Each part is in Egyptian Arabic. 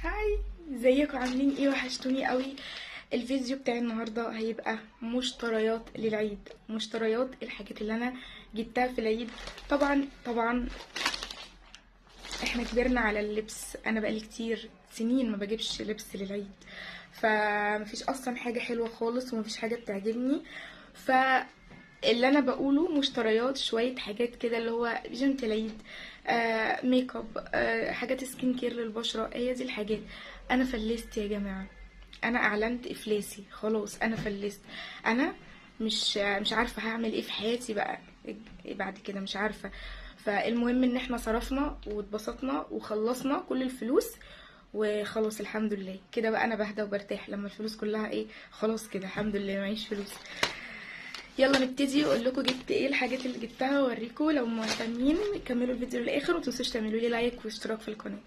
Hi، ازيكم؟ عاملين ايه؟ وحشتوني قوي. الفيديو بتاع النهارده هيبقى مشتريات للعيد، مشتريات الحاجات اللي انا جبتها في العيد. طبعا طبعا احنا كبرنا على اللبس، انا بقالي كتير سنين ما بجيبش لبس للعيد، فمفيش اصلا حاجة حلوة خالص ومفيش حاجة بتعجبني. ف اللي انا بقوله مشتريات شوية حاجات كده، اللي هو بيجامه العيد، ميك اب، حاجات skin care للبشره، هي دي الحاجات. انا فلست يا جماعة، انا اعلنت افلاسي خلاص، انا فلست. انا مش عارفه هعمل ايه في حياتي بقى بعد كده، مش عارفه. فالمهم ان احنا صرفنا واتبسطنا وخلصنا كل الفلوس وخلاص، الحمد لله كده بقى انا بهدى وبرتاح لما الفلوس كلها ايه، خلاص كده الحمد لله معيش فلوس. يلا نبتدي واقول لكم جبت ايه الحاجات اللي جبتها واوريكم. لو مهتمين كملوا الفيديو للاخر ومتنسوش تعملوا لي like واشتراك في القناة.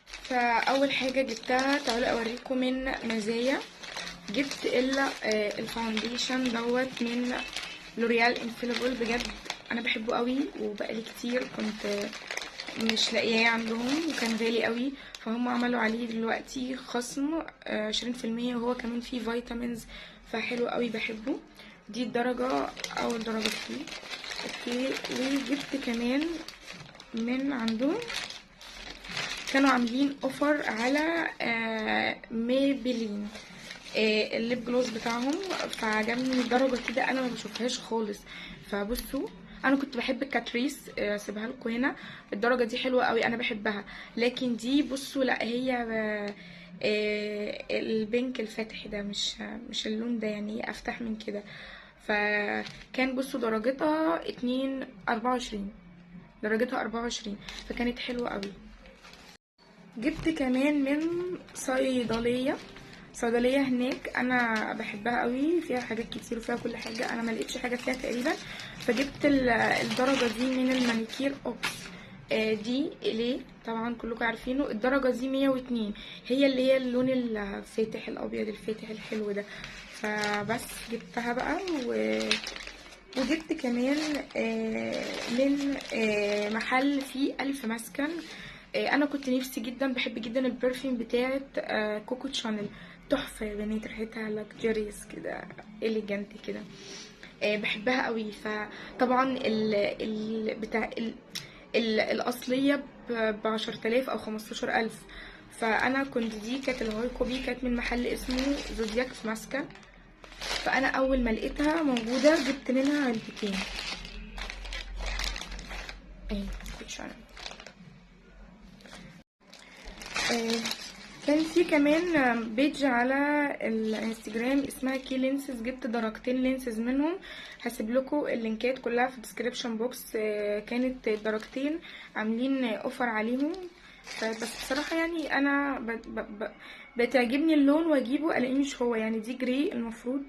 فاول حاجة جبتها تعالوا اوريكم من مزايا. جبت ال foundation دوت من L'Oréal Infallible، بجد انا بحبه قوي وبقالي كتير كنت مش لاقياه عندهم وكان غالي قوي، فهم عملوا عليه دلوقتي خصم 20%، وهو كمان فيه vitamins فحلو قوي بحبه. دي الدرجة اول درجة فيه، okay. وجبت كمان من عندهم، كانوا عاملين offer على Maybelline، ال lip gloss بتاعهم، فعجبني درجة كده انا ما بشوفهاش خالص. فبصوا انا كنت بحب ال Catrice، اسيبها لكم هنا، الدرجة دي حلوة قوي انا بحبها، لكن دي بصوا لا هي ال pink الفاتح ده مش اللون ده، يعني افتح من كده. فكان بصوا درجتها 2.24، درجتها 24، فكانت حلوة قوي. جبت كمان من صيدلية هناك انا بحبها قوي، فيها حاجات كتير وفيها كل حاجة، انا ما لقيتش حاجة فيها تقريبا، فجبت الدرجة دي من المانيكير اوبس، دي ليه طبعا كلكم عارفينه. الدرجة دي 102، هي اللي هي اللون الفاتح الابيض الفاتح الحلو ده، فبس جبتها بقى. وجبت كمان من محل فيه الف مسكن. انا كنت نفسي جدا، بحب جدا ال perfume بتاعت Coco Chanel، تحفة يا بنات، ريحتها luxurious كده، elegant كده، بحبها قوي. فطبعا ال ال بتاع ال ال الاصلية ب10,000 او 15,000، فانا كنت دي كانت ال high copy، كانت من محل اسمه زودياك في مسكن، فانا اول ما لقيتها موجودة جبت منها علبتين اهي Coco Chanel. كان في كمان page على الانستجرام اسمها كي lenses، جبت درجتين lenses منهم، هسيب لكم اللينكات كلها في ال description box. كانت درجتين عاملين offer عليهم، بس بصراحة يعني انا بتعجبني اللون واجيبه الاقيه مش هو، يعني دي gray المفروض،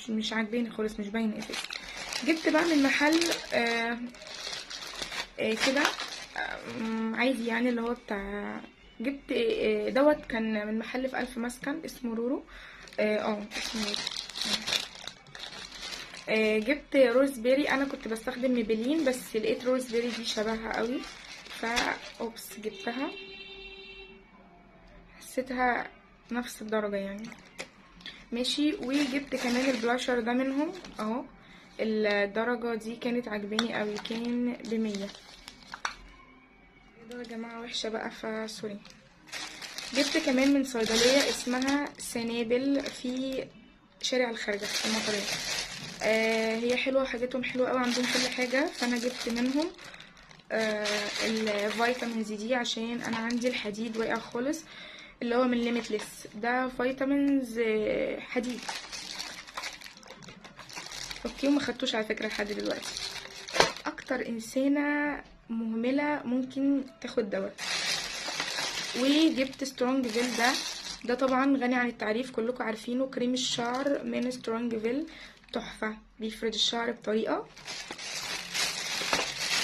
مش عاجباني خالص، مش باينة اساسا. جبت بقى من محل كده، عادي يعني اللي هو بتاع، جبت دوت كان من محل في ألف مسكن اسمه رورو، اسمه رورو. جبت Roseberry، انا كنت بستخدم Maybelline بس لقيت Roseberry دي شبهها قوي، فا oops جبتها، حسيتها نفس الدرجة يعني ماشي. وجبت كمان البلاشر ده منهم اهو، الدرجة دي كانت عجباني قوي، كان ب100. ده يا جماعة وحشة بقى ف sorry. جبت كمان من صيدلية اسمها سنابل في شارع الخارجة في المطرية، هي حلوة، حاجتهم حلوة قوي، عندهم كل حاجة، فانا جبت منهم ال vitamins دي عشان انا عندي الحديد واقع خالص، اللي هو من Limitless ده vitamins، حديد okay، وما خدتوش على فكرة لحد دلوقتي. اكتر انسانة مهملة ممكن تاخد دواء. وجبت Strongville، ده طبعا غني عن التعريف، كلكم عارفينه، كريم الشعر من Strongville تحفة، بيفرد الشعر بطريقة.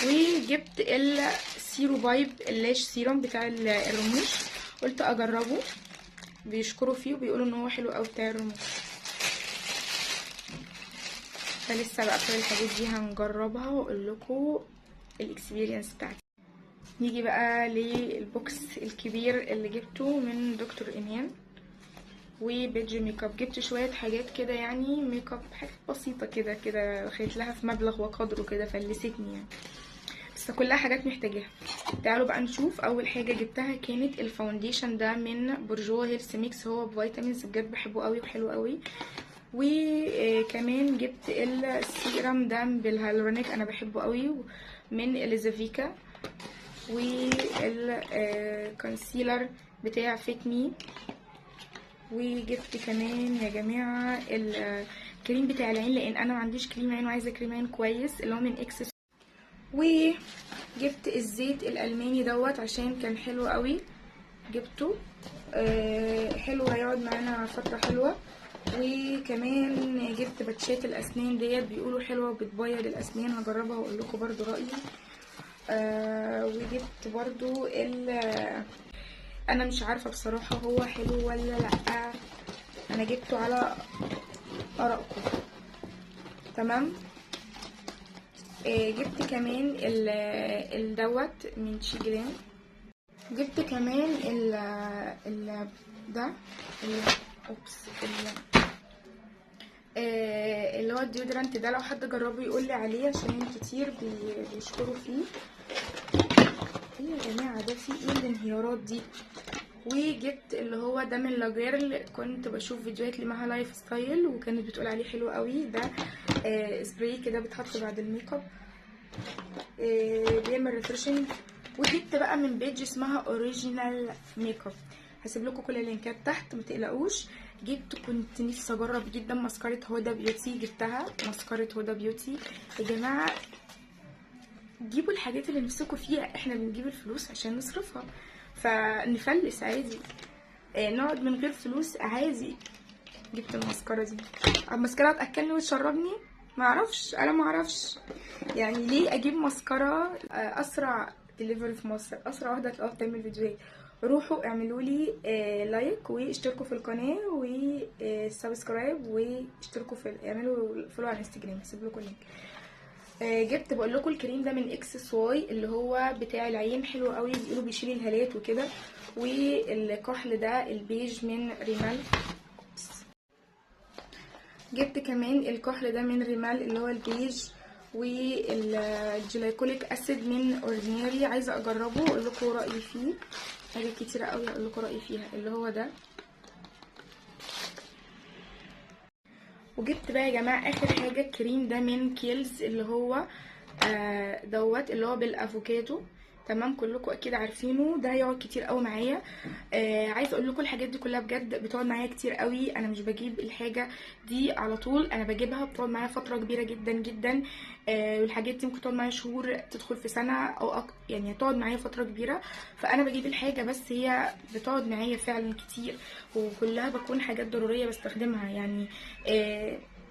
وجبت السيرو بايب ال lash serum بتاع الرموش، قلت اجربه، بيشكروا فيه وبيقولوا ان هو حلو قوي بتاع الرموش، فلسه بقى كل الحاجات دي هنجربها واقول لكم ال experience بتاعتي. نيجي بقى لل box الكبير اللي جبته من دكتور ايمان وبيج ميك اب. جبت شوية حاجات كده يعني ميك اب، حاجات بسيطة كده كده، خدت لها في مبلغ وقدره كده، فلستني يعني، بس كلها حاجات محتاجاها. تعالوا بقى نشوف. اول حاجة جبتها كانت ال foundation ده من Bourjois Health Mix، هو ب vitamins، بجد بحبه قوي وحلو قوي. وكمان جبت السيرم ده بالهالورونيك، انا بحبه قوي، من Elizavecca. وال concealer بتاع Fit Me. وجبت كمان يا جماعة الكريم بتاع العين، لان انا ما عنديش كريم عين وعايزه كريم عين كويس، اللي هو من اكس. وجبت الزيت الالماني دوت عشان كان حلو قوي، جبته حلو، هيقعد معانا فترة حلوة. وكمان جبت باتشات الاسنان ديت، بيقولوا حلوة وبتبيض الاسنان، هجربها واقول لكم برضو رايي. وجبت برضو انا مش عارفه بصراحة هو حلو ولا لا، انا جبته على ارائكم. تمام. جبت كمان الدوت من SHEGLAM. جبت كمان ال ال ده ال oops ال اللي هو ال deodorant ده، لو حد جربه يقول لي عليه عشان كتير بيشكروا فيه. ايه يا جماعة ده في ايه الانهيارات دي؟ وجبت اللي هو ده من La Girl، كنت بشوف فيديوهات لمها lifestyle وكانت بتقول عليه حلو قوي. ده سبراي كده بيتحط بعد الميك اب، بيعمل refreshing. وجبت بقى من page اسمها Original Makeup، هسيب لكم كل اللينكات تحت ما تقلقوش. جبت، كنت نفسي اجرب جدا ماسكارة Huda Beauty، جبتها ماسكارة Huda Beauty. يا جماعة جيبوا الحاجات اللي نفسكم فيها، احنا بنجيب الفلوس عشان نصرفها، فنفلس عادي، نقعد من غير فلوس عادي. جبت الماسكارا دي، الماسكارا هتاكلني وتشربني؟ معرفش، انا معرفش يعني ليه اجيب ماسكارا. اسرع دليفري في مصر، اسرع واحدة هتلاقوها بتعمل فيديوهات. روحوا اعملوا لي like واشتركوا في القناة و subscribe، واشتركوا في اعملوا follow على الانستجرام، هسيب لكم ال link. جبت بقول لكم الكريم ده من XSY اللي هو بتاع العين، حلو قوي، بيقولوا بيشيل الهالات وكده. والكحل ده البيج من Rimmel. جبت كمان الكحل ده من Rimmel اللي هو البيج، وال glycolic acid من Ordinary، عايزه اجربه واقول لكم رايي فيه. حاجات كتيرة قوي اقول لكم رايي فيها، اللي هو ده. وجبت بقى يا جماعة اخر حاجة الكريم ده من Kiehl's اللي هو دوت اللي هو بالافوكادو. تمام، كلكم اكيد عارفينه، ده هيقعد كتير قوي معايا. عايزه اقول لكم الحاجات دي كلها بجد بتقعد معايا كتير قوي، انا مش بجيب الحاجة دي على طول، انا بجيبها بتقعد معايا فترة كبيرة جدا جدا. والحاجات دي ممكن تقعد معايا شهور، تدخل في سنة او يعني تقعد معايا فترة كبيرة. فانا بجيب الحاجة بس هي بتقعد معايا فعلا كتير، وكلها بكون حاجات ضرورية بستخدمها يعني.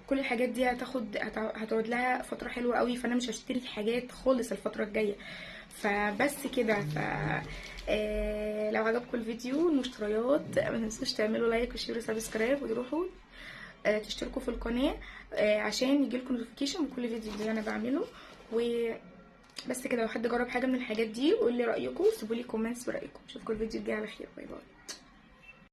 كل الحاجات دي هتقعد لها فترة حلوة قوي، فانا مش هشتري حاجات خالص الفترة الجاية. فبس كده. ف لو عجبكم الفيديو المشتريات ما تنسوش تعملوا like و share و subscribe، وتروحوا تشتركوا في القناة عشان يجيلكم notification بكل فيديو جديد انا بعمله. وبس كده، لو حد جرب حاجة من الحاجات دي قولي رايكم، سيبوا لي comments برايكم. اشوفكم الفيديو الجاي على خير، bye bye.